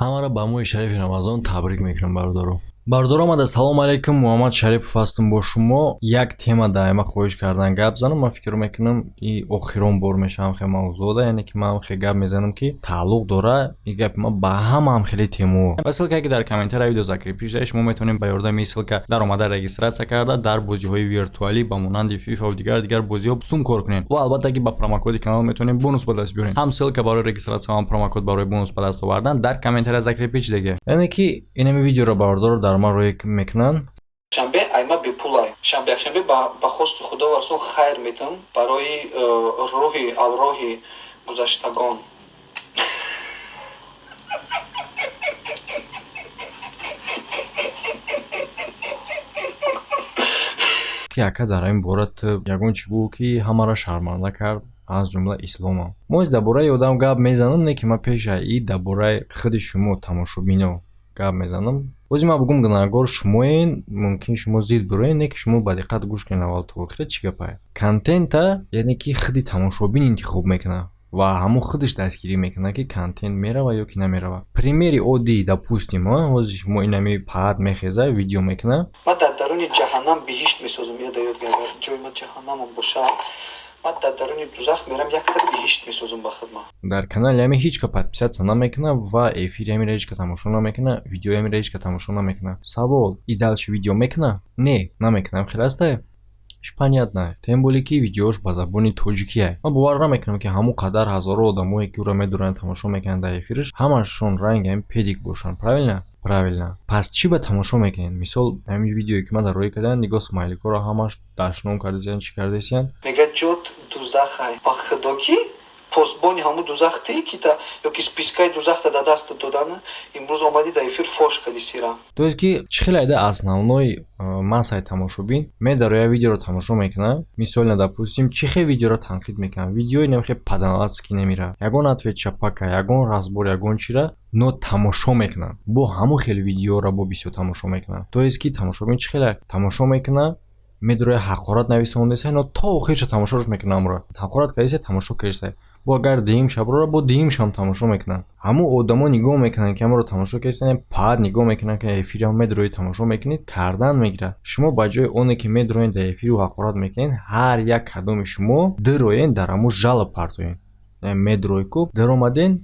Ҳамаро ба моҳи шарифи Рамазон табрик мекунам, бародаро. Бародаро омада, салому алайкум, Муҳаммад Шарипов ҳастам бо шумо. Як тема даима хоҳиш кардан гап занам. Ман фикр мекунам, и охирон бор мешавам хе мавзӯъда, яъне ки ман хе гап мезанам, ки тааллуқ дора и гапи ман ба ҳамаам хеле темао. Ва ссылка, ки дар комментария видео закрепи шуда, шумо метавонед ба ёрдами ссылка даромада, регистрация карда, дар бозиҳои виртуалӣ ба монанди FIFA ва дигар бозиҳо сум кор кунед. Ва албатта, ки ба промокоди канал метавонед бонус ба даст биёред. Ҳам ссылка барои регистрация, ҳам промокод барои бонус ба даст овардан дар комментария закрепи шудагӣ. Яъне ки инами видеоро, бародаро, дар ман рӯй мекунанд. Шанбе айма бепулай. Шанбе, якшанбе ба хости Худо ва Расул хайр метам барои рӯҳи авроҳи гузаштагон. Ки ака, дар ин бора ту ягон чӣ гӯ, ки ҳамаро шарманда кард, аз ҷумла исломам. Мо дар бораи одам гап мезанам, не ки ман пеша и дар бораи худи шумо, тамошобино, гап мезанам. Бози ман бугум, гунаҳгор шумоен, мумкин шумо зид бироен, не ки шумо ба диққат гӯш кунед аввал то охира, чӣ гапае. Контента, яъне ки худи тамошобин интихоб мекунад ва ҳамон худаш дастгирӣ мекунад, ки контент мерава ё ки намерава. Примери оддӣ, допустим, ҳозир шумо инами паат мехеза, видео мекунад. Ман дар даруни ҷаҳаннам биҳишт месозам. Ёда ёд, ҷои ман ҷаҳаннамам бошад, ман дар даруни дузах мерам, якта биҳишт месозам ба хидмат. Дар канали ҳами ҳеҷ ка подписаться намекунад ва эфири ҳамира ҳеҷ ка тамошо намекунад, видеои ҳамира ҳеҷ ка тамошо намекунад. Савол: и дальше видео мекунад? Не, намекунад. Хел астае, понятно, тем более ки видеош ба забони тоҷикие. Ман бовар намекунам, ки ҳамон қадар ҳазорҳо одамое, ки ӯро медуранд, тамошо мекунанд дар эфираш, ҳамашон ранги ҳамин педик бошанд. Правильно? Правильно. Пас чӣ ба тамошо мекунед? Мисол, ҳамин видеое, ки ман дар рӯй кардам, нигоҳ, смайликҳоро ҳамаш дашном кардесиян, чӣ кардесиян. Мега, ҷот дузахай, ба худо, ки посбони ҳамун дузах ти, ки та ёки спискаи дузахта дар даст додана, имрӯз омадӣ, дар эфир фош кардӣ сира. То есть ки чӣ хеле айда основной массаи тамошобин медароя, видеоро тамошо мекунад. Мисолна, допустим, чӣ хел видеоро танқид мекунад? Видеои намхе паданалатски намера, ягон ответ чапака, ягон разбор, ягон чира, но тамошо мекунанд. Бо ҳамон хел видеоро бо бисёр тамошо мекунанд. То есть ки тамошобин чӣ хеле тамошо мекунад? Медароя, ҳақорат нависондеса, но то охирша тамошош мекунад. Амро ҳақорат кардеса, тамошо кардеса, бо агар дуюм шаброра, бо дуюмшам тамошо мекунанд. Ҳамун одамо нигоҳ мекунанд, ки ҳамаро тамошо кардесанд, паат нигоҳ мекунанд, ки эфирам медроӣ, тамошо мекунед, кардан мегирад. Шумо ба ҷои оне ки медроен дар эфиру ҳақорат мекунед, ҳар як кадоми шумо дироен, дар ҳамун жалоб партоен. Медрой ку даромаден,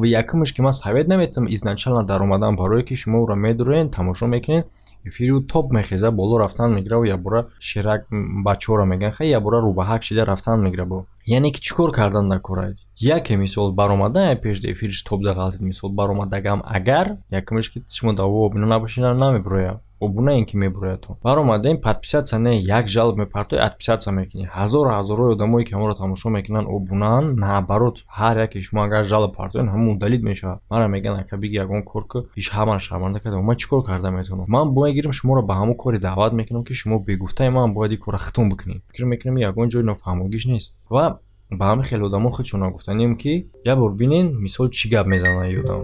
якумш ки ман совет наметавам изначально даромадан, барое ки шумо ӯро медроен, тамошо мекунед, эфиру топ мехеза, боло рафтан мегира, ябора шерак бачаҳоро мегӯянд, хай, ябора рӯбаҳак шида рафтан мегира. Бо яъне ки чӣ кор кардан дар кора? Яке мисол баромада, пешда эфириш топ дағалтид, мисол баромадагам, агар якумш ки шумо даво обуна набошед, намебирояд. Обуна ин ки мебирояд, то баромадем, подписаться не, як жалоб мепартои, отписаться мекунӣ. Ҳазору ҳазорҳои одамое, ки ҳамаро тамошо мекунанд, обунаанд. Наоборот, ҳар яке шумо агар жалоб партоен, ҳамон удалить мешавад. Мара мегӯянд, ака, биги, ягон кор ку, иш ҳамаро шарманда карда. Ман чӣ кор карда метавонам? Ман мегирам, шуморо ба ҳамон кори даъват мекунам, ки шумо бегуфтаи ман бояд ин кора хитом бикунед. Фикр мекунам, ягон ҷои нофаҳмогиш нест. Ва ба ҳамин хеле одамо худшон гуфтанем, ки як бор бинен, мисол, чӣ гап мезанад ин одам.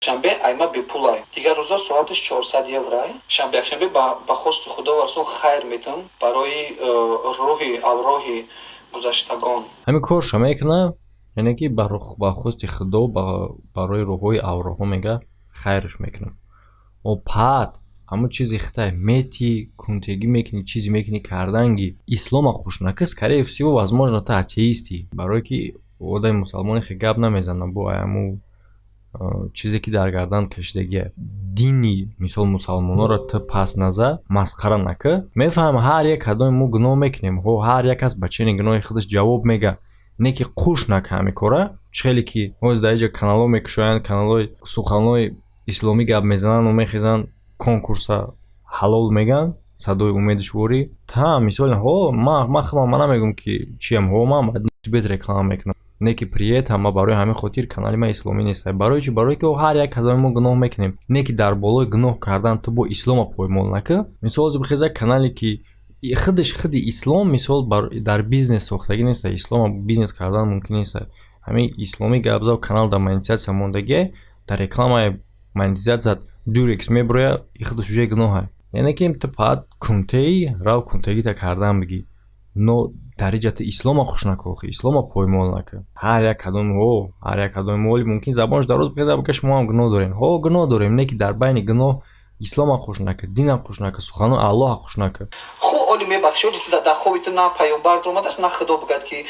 Шанбе айма бепулай. Дигар рӯза соаташ 400 еврай. Шанбе, якшанбе ба хости Худо ва Расул хайр метам барои рӯҳи авроҳи гузаштагон. Ҳамин корша мекунад, яъне ки ба хости Худо, барои рӯҳҳои авроҳҳо, мега, хайрш мекунам. О паат ҳамон чизи хитай мети кунтегӣ мекунӣ, чизе мекунӣ, карданги ислома хуш накӣ. Скорее всего, возможно, ту атеистӣ, барое ки одами мусалмоне хе гап намезанад бо ҳамун чизе, ки дар гардан кашидагия. Дини, мисол, мусалмононро ту пас назар, масхара накӣ. Мефаҳмам, ҳар як кадоми мо гуноҳ мекунем, ҳо, ҳар як кас ба чени гуноҳи худаш ҷавоб мега, не ки қуш нака ҳамин кора. Чӣ хеле ки ҳозир дар инҷа каналҳо мекушоянд, каналҳои суханҳои исломӣ гап мезананду мехезанд, конкурса ҳалол мегӯянд, садои умедушворӣ та мисол. Ҳо, ман худам ман намегӯям, ки чиям, ҳо, ман бед реклама мекунам, не ки при этом ма барои ҳамин хотир канали ман исломӣ нест. Барои чӣ? Барое ки ҳар як кадоми мо гуноҳ мекунем, не ки дар болои гуноҳ кардан ту бо ислома поймол накӣ. Мисол, ҳозир бихеза канале, ки худаш худи ислом, мисол, дар бизнес сохтагӣ нест, ислома бизнес кардан мумкин нест. Ҳамин исломӣ гап зав, канал дар монетизатсия мондагие, дар рекламаи монетизатсия дурекс мебирояд, и худаш уже гуноҳа. Яъне ки ту паат кунтеи рав, кунтегита кардан бигӣ, но Дар иҷа ту ислома хуш накун, охи ислома поймол накун. Ҳар як кадом ҳо, ҳар як кадоми моли мумкин забонаш дароз бихезад, бигӯяд шумо ҳам гуноҳ дорем. Ҳо, гуноҳ дорем, не ки дар байни гуноҳ ислома хуш накун, дина хуш накун, суханои Аллоҳа хуш накун. Хуб, оли мебахши, оли дар хоби ту на паёмбар омадааст, на Худо бигӯяд ки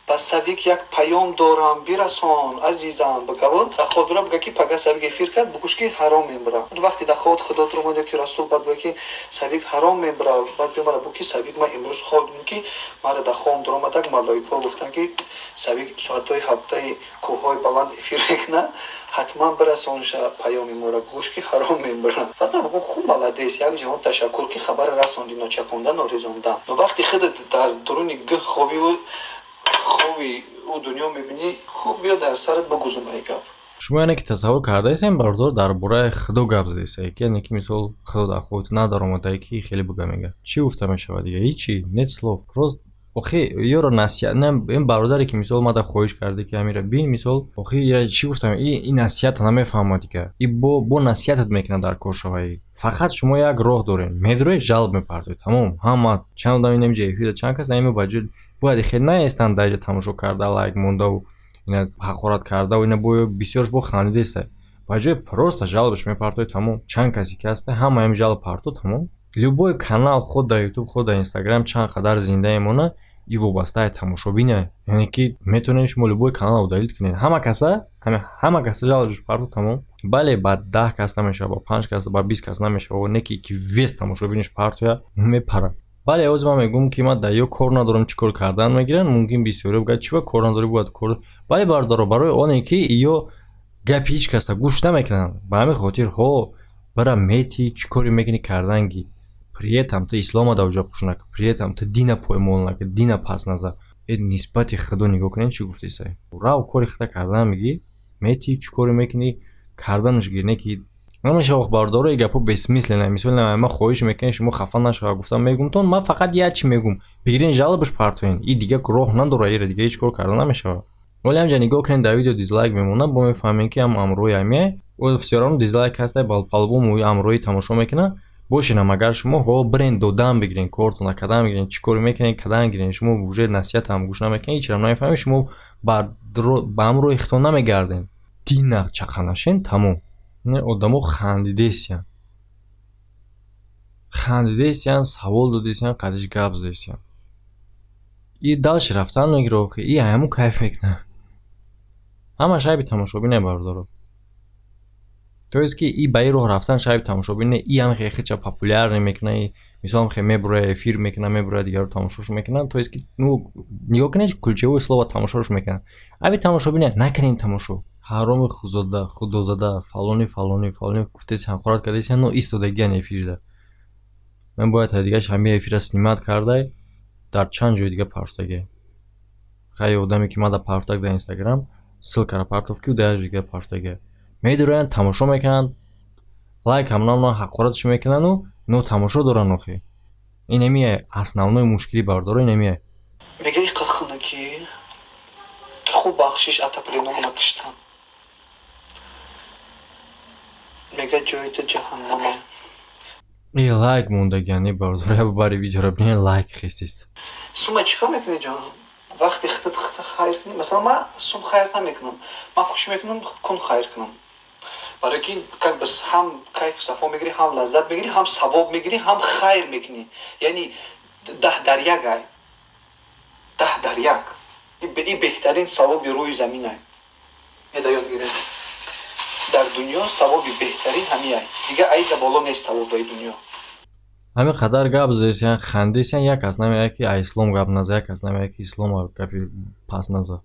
ба Савик як паём дорам, бирасон, азизам, бигавод. Дар хоб дура бигӯяд ки пага Савик эфир кард, бугӯш ки ҳаром мебара. Вақте дар хоб Худо дур омад ки Расул баъд бигӯяд ки Савик ҳаром мебара, баъд биёмара буг ки Савик ман имрӯз хоб дидам ки мара дар хобам дур омадак малоикаҳо гуфтанд ки Савик соатҳои ҳабдаи кӯҳҳои баланд эфир мекунад, ҳатман бирасонша паёми моро, гӯш ки ҳаром мебарам. Баъд ман бигӯм хуб, молодец, як ҷаҳон ташаккур ки хабара расонди, ночаконда, норезонда. Но вақти худат дар дуруни гӯ хобиву хоби ӯ дунё мебинӣ, хуб биё дар сарат бигузум ай гап. Шумо яъне ки тасаввур кардаистем, бародор, дар бораи Худо гап задаистед, ки яъне ки мисол Худо дар хобат надаромадае ки хеле буга мега. Чӣ гуфта мешавад дига? Ҳичи, нет слов. Просто охи ёро насиҳат не, ин бародаре ки мисол мада хоҳиш карда ки ҳамира бин, мисол охи ира чӣ гуфтам, и насиҳата намефаҳмад дига. И бо насиҳатат мекунад дар кор шаваи. Фақат шумо як роҳ доред, медроед, жалб мепартоед, тамом. Ҳама чанд одам инамиҷа эфира, чанд кас наима ба ҷои бояд хел наестанд дар иҷа тамошо карда, лайк мондаву ина ҳақорат кардаву ина бо бисёрш бо хандидеста. Ба ҷои просто жалобаш мепартоед, тамом. Чанд касе ки ҳаста, ҳама ҳам жалоб парто, тамом. Любой канал, худ дар Ютуб, худ дар Инстаграм чанд қадар зинда мемонад, и вобастаи тамошобине. Яъне ки метавонед шумо любой канал удалить кунед. Ҳама каса, ҳама каса жалобаш парто, тамом. Бале, ба 10 кас намешавад, ба 5 кас, ба 20 кас намешавад, не ки вес тамошобинаш партоя мепарад. Бале, ҳозир ман мегӯям ки ман дар ё кор надорам, чӣ кор кардан мегиранд, мумкин бисёриҳо бигӯяд чӣ ба кор надорӣ, бояд кор. Бале, бародаро, барои оне ки ё гапи ҳеҷ каса гӯш намекунанд. Ба ҳамин хотир ҳо бара мети чӣ коре мекунӣ кардан ги. При этом ту ислома дар оҷа хуш накун, при этом ту дина поймол накун, дина пас назар. Э нисбати Худо нигоҳ кунед чӣ гуфтесай. Рав кори худа кардан мегӣ, мети чӣ коре мекунӣ карданаш гир, не ки намешавад бародаро, ин гапҳо бессмысленные. Мисол ман хоҳиш мекунем шумо хафа нашавед, гуфтам мегумтон, ман фақат як чӣ мегум, бигирен жалобаш партоен, и дига роҳ надорад, ира дига ҳеҷ кор карда намешавад. Вале ҳамҷа нигоҳ кунед, дар видео дизлайк мемонад, бо мефаҳмем ки ҳам амрӯи ҳамия, всё равно дизлайк ҳаста, по-любому амрӯи тамошо мекунад. Бошинам агар шумо ҳо бирен додан бигирен, кортона кадан бигирен, чӣ коре мекунед кадан гирен, шумо уже насиҳатам гӯш намекунед, ҳеҷ чиро намефаҳмед, шумо ба ҳамроҳи худтон намегарден. Дина чақа нашен, тамом. Не одамо хандидесиян. Хандидесиян, савол додесиян, қадиш гап задесиян. И дальше рафтан мегира охи, и ҳамун кайф мекунад. Ҳамаш айби тамошобине, бародаро. То есть ки и ба ин роҳ рафтан шайби тамошобине, и ҳам хеча популярный мекунад, и мисол хе мебура эфир мекунад, мебура дигарро тамошош мекунад. То есть ки ну нигоҳ кунед, ключевое слово тамошош мекунад. Айби тамошобине, накунед тамошо. Ҳароми худозада, худозада, фалони фалони фалони гуфтеси ҳақорат кардеси, но истодагиян эфирда. Ман бояд дигаш ҳамин эфира снимать кардай, дар чанд ҷои дига партофтагӣ. Хай одаме ки мада партофтаг дар Инстаграм, ссылкаро партофт ки дар дига партофтагӣ. Медуроянд, тамошо мекунанд, лайк ҳам намонанд, ҳақоратшо мекунанду но тамошо доранд охи. Ин эмия основной мушкили бародаро, ин эмия. Мега иқа хунукӣ, хуб бахшиш отоплениро накиштам. Мега ҷоита ҷаҳаннама. Э лайк мондагиян, э бародаро, я бари видеоро бинед, лайк хестист. Сума чӣ кор мекунӣ, ҷон? Вақти худат худат хайр кунӣ, масалан ман сум хайр намекунам. Ман кӯшиш мекунам кун хайр кунам. Барои ки как бы ҳам кайфу сафо мегирӣ, ҳам лаззат мегирӣ, ҳам савоб мегирӣ, ҳам хайр мекунӣ. Яъне 10 дар 1 ай. 10 дар 1. И беҳтарин савоби рӯи замин ай. Эда ёд гиред. Дар дунё савоби беҳтарин ҳамин ай. Дига айда боло нест савоб дар дунё. Ҳамин қадар гап задесиян, хандесиян, як кас намеяд ки ислом гап наза, як кас намеяд ки ислом гапи пас наза.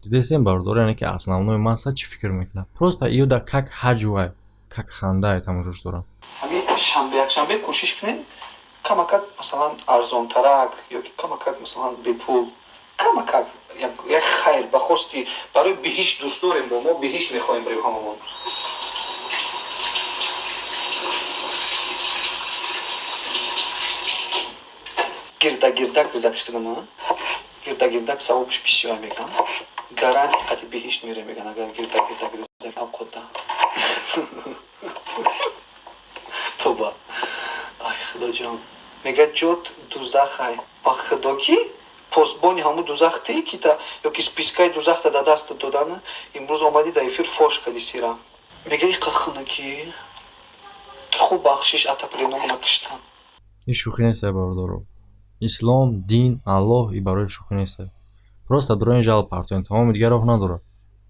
Дидесем бародаро, яъне ки основной масса чӣ фикр мекунад? Просто ё да как ҳаҷвай, как хандае тамошош дорам. Ҳамин шанбе, якшанбе кӯшиш кунед камакак масалан арзонтарак ё ки камакак масалан бепул, камакак як хайр ба хости барои биҳишт дӯст дорем, бо мо биҳишт мехоҳем барои ҳамамон. Гирдагирдак ризакш кунам, гирдагирдак савобш бисёр мекунам. Гаранти қати биҳишт мере меган агар гирдагирдак ризак авқота. Тоба. Ай Худоҷон. Мега ҷот дузахай. Ба худо, ки посбони ҳамун дузахте, ки та ёки спискаи дузахта да дастат додана, имрӯз омадӣ, дар эфир фош кардӣ сира. Мега, иқа хунукӣ хуб, бахшиш, отоплениямона киштан. Ин шӯхӣ нестай, бародаро. Ислом, дин, Аллоҳ и барои шӯхӣ нестай. Просто дуроин жал партоен, тамоми, дигар роҳ надорад.